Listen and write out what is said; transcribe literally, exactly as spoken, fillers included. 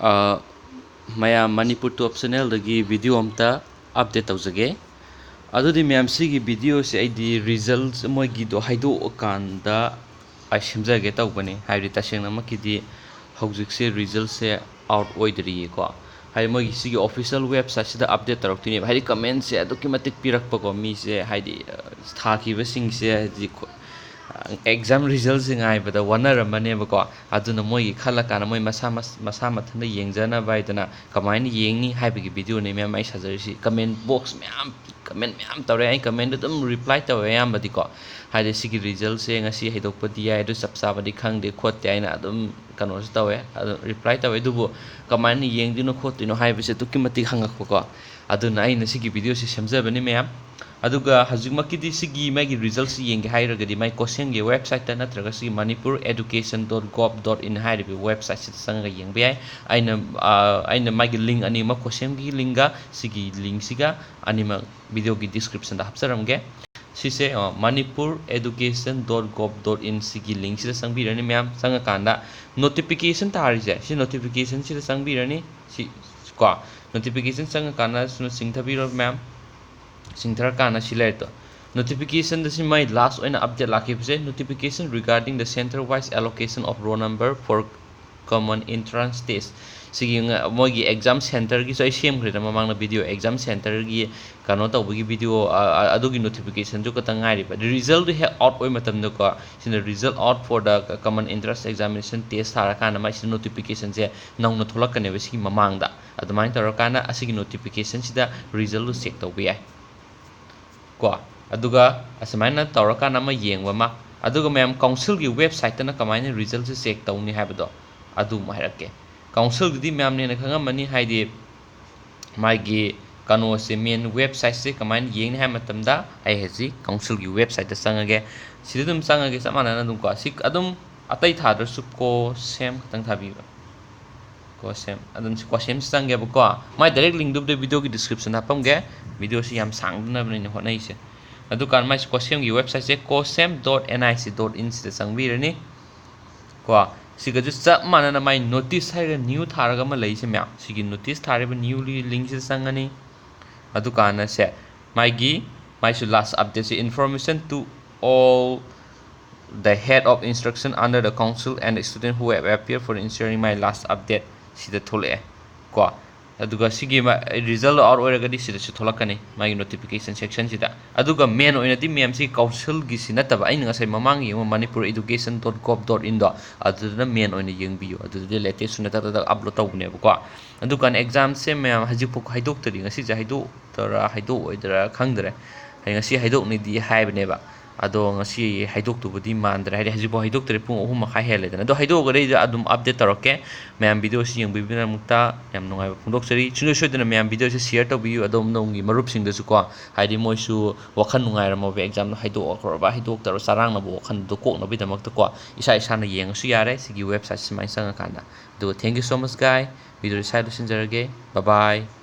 ꯑ, ꯃꯌꯥꯝ ꯃꯅꯤꯄꯨꯔ ꯇꯣꯞ ꯆꯦꯅꯦꯜꯗꯒꯤ ꯚꯤꯗꯤꯑꯣ ꯑꯝꯇ ꯑꯞꯗꯦꯠ ꯇꯧꯖꯒꯦ꯫ ꯑꯗꯨꯗꯤ ꯃꯌꯥꯝ, ꯁꯤꯒꯤ ꯚꯤꯗꯤꯑꯣꯁꯦ ꯑꯩꯗꯤ ꯔꯤꯖꯜꯠꯁ ꯃꯣꯏꯒꯤꯗꯣ ꯍꯥꯏꯗꯣꯛꯑꯀꯥꯟꯗ ꯑꯩ ꯁꯦꯝꯖꯒꯦ ꯇꯧꯕꯅꯤ꯫ ꯍꯥꯏꯕꯗꯤ ꯇꯁꯦꯡꯅꯃꯛꯀꯤꯗꯤ ꯍꯧꯖꯤꯛꯁꯦ ꯔꯤꯖꯜꯠꯁꯦ ꯑꯥꯎꯠ ꯑꯣꯏꯗ꯭ꯔꯤꯌꯦꯀꯣ꯫ ꯍꯥꯏꯗꯤ ꯃꯣꯏꯒꯤ ꯁꯤꯒꯤ ꯑꯣꯐꯤꯁꯤꯌꯦꯜ ꯋꯦꯕꯁꯥꯏꯠꯁꯤꯗ ꯑꯞꯗꯦꯠ ꯇꯧꯔꯛꯇꯣꯏꯅꯦꯕ꯫ ꯍꯥꯏꯗꯤ ꯀꯃꯦꯟꯁꯦ ꯑꯗꯨꯛꯀꯤ ꯃꯇꯤꯛ ꯄꯤꯔꯛꯄꯀꯣ, ꯃꯤꯁꯦ ꯍꯥꯏꯗꯤ, ꯑ, ꯊꯥꯈꯤꯕꯁꯤꯡꯁꯦ ꯍꯥꯏꯗꯤ ꯈꯨ-, ꯑꯦꯛꯖꯥꯝ ꯔꯤꯖꯜꯠꯁꯦ ꯉꯥꯏꯕꯗ ꯋꯥꯅꯔꯝꯃꯅꯦꯕꯀꯣ꯫ ꯑꯗꯨꯅ ꯃꯣꯏꯒꯤ ꯈꯜꯂꯀꯥꯟꯗ ꯃꯣꯏ ꯃꯁꯥ ꯃꯁ-, ꯃꯁꯥ ꯃꯊꯟꯇ ꯌꯦꯡꯖꯅꯕ ꯍꯥꯏꯗꯅ ꯀꯃꯥꯏꯅ ꯌꯦꯡꯅꯤ ꯍꯥꯏꯕꯒꯤ ꯚꯤꯗꯤꯑꯣꯅꯤ ꯃꯌꯥꯝ ꯑꯩ ꯁꯥꯖꯔꯤꯁꯤ꯫ ꯀꯃꯦꯟ ꯕꯣꯛꯁ ꯃꯌꯥꯝ, ꯀꯃꯦꯟ ꯃꯌꯥꯝ ꯇꯧꯔꯦ꯫ ꯑꯩ ꯀꯃꯦꯟꯗꯣ ꯑꯗꯨꯝ ꯔꯤꯄ꯭ꯂꯥꯏ ꯇꯧꯋꯦ ꯑꯌꯥꯝꯕꯗꯤꯀꯣ꯫ ꯍꯥꯏꯗꯤ ꯁꯤꯒꯤ ꯔꯤꯖꯜꯠꯁꯦ ꯉꯁꯤ ꯍꯩꯗꯣꯛꯄꯗꯤ ꯌꯥꯏ, ꯑꯗꯨ ꯆꯞ ꯆꯥꯕꯗꯤ ꯈꯪꯗꯦ ꯈꯣꯠꯇꯦ ꯍꯥꯏꯅ ꯑꯗꯨꯝ ꯀꯩꯅꯣꯁꯨ ꯇꯧꯋꯦ, ꯑꯗꯨ ꯔꯤꯄ꯭ꯂꯥꯏ ꯇꯧꯋꯦ꯫ ꯑꯗꯨꯕꯨ ꯀꯃꯥꯏꯅ ꯌꯦꯡꯗꯣꯏꯅꯣ ꯈꯣꯠꯇꯣꯏꯅꯣ ꯍꯥꯏꯕꯁꯦ ꯑꯗꯨꯛꯀꯤ ꯃꯇꯤꯛ ꯍꯪꯉꯛꯄꯀꯣ꯫ ꯑꯗꯨꯅ ꯑꯩꯅ ꯁꯤꯒꯤ ꯚꯤꯗꯤꯑꯣꯁꯦ ꯁꯦꯝꯖꯕꯅꯤ ꯃꯌꯥꯝ꯫ ꯑꯗꯨꯒ ꯍꯧꯖꯤꯛꯃꯛꯀꯤꯗꯤ ꯁꯤꯒꯤ ꯃꯥꯒꯤ ꯔꯤꯖꯜꯠꯁꯤ ꯌꯦꯡꯒꯦ ꯍꯥꯏꯔꯒꯗꯤ ꯃꯥꯏ ꯀꯣꯁꯦꯝꯒꯤ ꯋꯦꯕꯁꯥꯏꯠꯇ ꯅꯠꯇ꯭ꯔꯒ ꯁꯤꯒꯤ ꯃꯅꯤꯄꯨꯔ ꯑꯦꯗꯨꯀꯦꯁꯟ ꯗꯣꯠ ꯒꯣꯞ ꯗꯣꯠ ꯏꯟ ꯍꯥꯏꯔꯤꯕ ꯋꯦꯕꯁꯥꯏꯠꯁꯤꯗ ꯆꯪꯉꯒ ꯌꯦꯡꯕ ꯌꯥꯏ꯫ ꯑꯩꯅ, ꯑ, ꯑꯩꯅ ꯃꯥꯒꯤ ꯂꯤꯡ ꯑꯅꯤꯃꯛ, ꯀꯣꯁꯦꯝꯒꯤ ꯂꯤꯡꯒ ꯁꯤꯒꯤ ꯂꯤꯡꯁꯤꯒ ꯑꯅꯤꯃꯛ ꯚꯤꯗꯤꯑꯣꯒꯤ ꯗꯤꯁꯀ꯭ꯔꯤꯞꯁꯟꯗ ꯍꯥꯞꯆꯔꯝꯒꯦ꯫ ꯁꯤꯁꯦ, ꯑ, ꯃꯅꯤꯄꯨꯔ ꯑꯦꯗꯨꯀꯦꯁꯟ ꯗꯣꯠ ꯒꯣꯞ ꯗꯣꯠ ꯏꯟ ꯁꯤꯒꯤ ꯂꯤꯡꯁꯤꯗ ꯆꯪꯕꯤꯔꯅꯤ ꯃꯌꯥꯝ꯫ ꯆꯪꯉꯀꯥꯟꯗ ꯅꯣꯇꯤꯐꯤꯀꯦꯁꯟ ꯊꯥꯔꯤꯁꯦ, ꯁꯤ ꯅꯣꯇꯤꯐꯤꯀꯦꯁꯟꯁꯤꯗ ꯆꯪꯕꯤꯔꯅꯤ꯫ ꯁꯤ ꯀꯣ, ꯅꯣꯇꯤꯐꯤꯀꯦꯁꯟ ꯆꯪꯉꯀꯥꯟꯗ ꯁꯨꯝ ꯆꯤꯡꯊꯕꯤꯔꯣ ꯃꯌꯥꯝ꯫ ꯆꯤꯡꯊꯔꯀꯥꯟꯗ ꯁꯤ ꯂꯩꯔꯦ ꯇꯣ꯫ ꯅꯣꯇꯤꯐꯤꯀꯦꯁꯟꯗ ꯁꯤ ꯃꯥꯏ ꯂꯥꯁ ꯑꯣꯏꯅ update ꯂꯥꯛꯈꯤꯕꯁꯦ, notification regarding the center wise allocation of roll number for common entrance test꯫ ꯁꯤꯒꯤ ꯉ-, ꯃꯣꯏꯒꯤ ꯑꯦꯛꯖꯥꯝ ꯁꯦꯟꯇꯔꯒꯤꯁꯨ ꯑꯩ ꯁꯦꯝꯈ꯭ꯔꯦꯗ ꯃꯃꯥꯡꯗ ꯚꯤꯗꯤꯑꯣ, ꯑꯦꯛꯖꯥꯝ ꯁꯦꯟꯇꯔꯒꯤ ꯀꯩꯅꯣ ꯇꯧꯕꯒꯤ ꯚꯤꯗꯤꯑꯣ, ꯑ, ꯑ, ꯑꯗꯨꯒꯤ ꯅꯣꯇꯤꯐꯤꯀꯦꯁꯟꯁꯨ ꯈꯛꯇ ꯉꯥꯏꯔꯤꯕ꯫ ꯔꯤꯖꯜꯗꯨ ꯍꯦꯛ ꯑꯥꯎꯠ ꯑꯣꯏꯕ ꯃꯇꯝꯗꯀꯣ, ꯁꯤꯅ result out for the common entrance examination test ꯊꯥꯔꯀꯥꯟꯗ ꯃꯥꯏꯁꯤꯗ ꯅꯣꯇꯤꯐꯤꯀꯦꯁꯟꯁꯦ ꯅꯧꯅ ꯊꯣꯛꯂꯛꯀꯅꯦꯕ ꯁꯤꯒꯤ ꯃꯃꯥꯡꯗ꯫ ꯑꯗꯨꯃꯥꯏꯅ ꯇꯧꯔꯀꯥꯟꯗ ꯑꯁꯤꯒꯤ ꯅꯣꯇꯤꯐꯤꯀꯦꯁꯟꯁꯤꯗ ꯔꯤꯖꯜꯗꯨ ꯆꯦꯛ ꯇꯧꯕ ꯌꯥꯏ꯫ ꯀꯣ, ꯑꯗꯨꯒ ꯑꯁꯨꯃꯥꯏꯅ ꯇꯧꯔꯀꯥꯟꯗ ꯑꯃ ꯌꯦꯡꯕ ꯑꯃ, ꯑꯗꯨꯒ ꯃꯌꯥꯝ ꯀꯥꯎꯟꯁꯤꯜꯒꯤ ꯋꯦꯕꯁꯥꯏꯠꯇꯅ ꯀꯃꯥꯏꯅ ꯔꯤꯖꯜꯁꯦ ꯆꯦꯛ ꯇꯧꯅꯤ ꯍꯥꯏꯕꯗꯣ ꯑꯗꯨ ꯑꯃꯨꯛ ꯍꯥꯏꯔꯛꯀꯦ꯫ ꯀꯥꯎꯟꯁꯤꯜꯒꯤꯗꯤ ꯃꯌꯥꯝꯅ ꯍꯦꯟꯅ ꯈꯪꯉꯝꯃꯅꯤ, ꯍꯥꯏꯗꯤ ꯃꯥꯒꯤ ꯀꯩꯅꯣꯁꯦ, ꯃꯦꯟ ꯋꯦꯕꯁꯥꯏꯠꯁꯦ ꯀꯃꯥꯏꯅ ꯌꯦꯡꯅꯤ ꯍꯥꯏꯕ ꯃꯇꯝꯗ ꯑꯩ ꯍꯧꯖꯤꯛ ꯀꯥꯎꯟꯁꯤꯜꯒꯤ ꯋꯦꯕꯁꯥꯏꯠꯇ ꯆꯪꯉꯒꯦ꯫ ꯁꯤꯗ ꯑꯗꯨꯝ ꯆꯪꯉꯒꯦ, ꯆꯞ ꯃꯥꯟꯅꯅ ꯑꯗꯨꯝ ꯀꯣ, ꯁꯤ ꯑꯗꯨꯝ ꯑꯇꯩ ꯊꯥꯗ꯭ꯔꯁꯨ ꯀꯣꯁꯦꯝ ꯈꯛꯇꯪ ꯊꯥꯕꯤꯕ꯫ ꯀꯣꯁꯦꯝ꯫ ꯑꯗꯨꯝ ꯁꯤ ꯀꯣꯁꯦꯝꯁꯤ ꯆꯪꯒꯦꯕꯀꯣ꯫ ꯃꯥꯏ ꯗꯥꯏꯔꯦꯛ ꯂꯤꯡꯗꯨꯕꯨꯗꯤ ꯚꯤꯗꯤꯑꯣꯒꯤ ꯗꯤꯁꯀ꯭ꯔꯤꯞꯁꯟꯗ ꯍꯥꯞꯄꯝꯒꯦ꯫ ꯚꯤꯗꯤꯑꯣꯁꯤ ꯌꯥꯝ ꯁꯥꯡꯗꯅꯕꯅꯤꯅ ꯍꯣꯠꯅꯩꯁꯦ꯫ ꯑꯗꯨꯀꯥꯟꯗ ꯃꯥꯏ ꯀꯣꯁꯦꯝꯒꯤ ꯋꯦꯕꯁꯥꯏꯠꯁꯦ ꯀꯣꯁꯦꯝ dot and I C dot ꯏꯟ ꯁꯤꯗ ꯆꯪꯕꯤꯔꯅꯤ꯫ ꯀꯣ, ꯁꯤꯒꯁꯨ ꯆꯞ ꯃꯥꯟꯅꯅ ꯃꯥꯏ notice ꯍꯥꯏꯔꯒ new ꯊꯥꯔꯒ ꯑꯃ ꯂꯩꯁꯦ ꯃꯌꯥꯝ, ꯁꯤꯒꯤ notice ꯊꯥꯔꯤꯕ newly link ꯁꯤꯗ ꯆꯪꯉꯅꯤ꯫ ꯑꯗꯨꯀꯥꯟꯗ ꯁꯦ ꯃꯥꯒꯤ, ꯃꯥꯏꯁꯨ last update say, "Information to all the head of instruction under the council and the student who have appeared for the instruction", my last update ꯁꯤꯗ ꯊꯣꯛꯂꯛꯑꯦ ꯀꯣ꯫ ꯑꯗꯨꯒ ꯁꯤꯒꯤ ꯃꯥ-, result out ꯑꯣꯏꯔꯒꯗꯤ ꯁꯤꯗꯁꯨ ꯊꯣꯛꯂꯛꯀꯅꯤ ꯃꯥꯒꯤ notification section ꯁꯤꯗ꯫ ꯑꯗꯨꯒ main ꯑꯣꯏꯅꯗꯤ ꯃꯌꯥꯝꯁꯤ council ꯒꯤꯁꯤ ꯅꯠꯇꯕ, ꯑꯩꯅ ꯉꯁꯥꯏ ꯃꯃꯥꯡꯒꯤ ꯌꯦꯡꯕ manipur education dot gov dot in ꯗꯣ, ꯑꯗꯨꯗꯨꯅ main ꯑꯣꯏꯅ ꯌꯦꯡꯕꯤꯌꯨ꯫ ꯑꯗꯨꯗꯗꯤ latest ꯑꯣꯏꯅ ꯇꯛ ꯇꯛ ꯇꯛ upload ꯇꯧꯕꯅꯦꯕꯀꯣ꯫ ꯑꯗꯨꯀꯥꯟꯗ exam ꯁꯦ ꯃꯌꯥꯝ ꯍꯧꯖꯤꯛꯐꯥꯎ ꯍꯥꯏꯗꯣꯛꯇꯔꯤ, ꯉꯁꯤꯁꯦ ꯍꯥꯏꯗꯣꯛꯇꯔꯥ ꯍꯥꯏꯗꯣꯛꯑꯣꯏꯗ꯭ꯔꯥ ꯈꯪꯗ꯭ꯔꯦ꯫ ꯍꯌꯦꯡ ꯉꯁꯤ ꯍꯥꯏꯗꯣꯛꯅꯤꯗꯤ ꯍꯥꯏꯕꯅꯦꯕ꯫ ꯑꯗꯣ ꯉꯁꯤ ꯍꯥꯏꯗꯣꯛꯇꯧꯕꯗꯤ ꯃꯥꯟꯗ꯭ꯔꯦ, ꯍꯥꯏꯗꯤ ꯍꯧꯖꯤꯛꯐꯥꯎ ꯍꯥꯏꯗꯣꯛꯇꯔꯤ, ꯄꯨꯡ ꯑꯍꯨꯝ ꯃꯈꯥꯏ ꯍꯦꯜꯂꯦꯗꯅ꯫ ꯑꯗꯣ ꯍꯥꯏꯗꯣꯛꯑꯒꯗꯤ ꯑꯩ ꯑꯗꯨꯝ update ꯇꯧꯔꯛꯀꯦ꯫ ꯃꯌꯥꯝ video ꯁꯤ ꯌꯦꯡꯕꯤꯕꯒꯤꯗꯃꯛꯇ ꯌꯥꯝ ꯅꯨꯡꯉꯥꯏꯕ ꯐꯣꯡꯗꯣꯛꯆꯔꯤ꯫ ꯁꯨꯡꯁꯣꯏ ꯁꯣꯏꯗꯅ ꯃꯌꯥꯝ video ꯁꯤ share ꯇꯧꯕꯤꯌꯨ ꯑꯗꯣꯝ ꯑꯗꯣꯝꯒꯤ ꯃꯔꯨꯞꯁꯤꯡꯗꯁꯨ ꯀꯣ, ꯍꯥꯏꯗꯤ ꯃꯣꯏꯁꯨ ꯋꯥꯈꯜ ꯅꯨꯡꯉꯥꯏꯔꯝꯃꯣꯏꯕ, exam ꯗꯣ ꯍꯥꯏꯗꯣꯛꯈ꯭ꯔꯕ ꯍꯥꯏꯗꯣꯛꯇ꯭ꯔꯕ ꯆꯔꯥꯡꯅꯕ ꯋꯥꯈꯜꯗꯣ ꯀꯣꯛꯅꯕꯒꯤꯗꯃꯛꯇ ꯀꯣ꯫ ꯏꯁꯥ ꯏꯁꯥꯅ ꯌꯦꯡꯉꯁꯨ ꯌꯥꯔꯦ ꯁꯤꯒꯤ website ꯁꯨꯃꯥꯏꯅ ꯆꯪꯉꯀꯥꯟꯗ꯫ ꯑꯗꯨꯒ thank you so much guys, video ꯁꯤ ꯁ꯭ꯋꯥꯏꯗ ꯂꯣꯏꯁꯤꯟꯖꯔꯒꯦ꯫ Bye bye꯫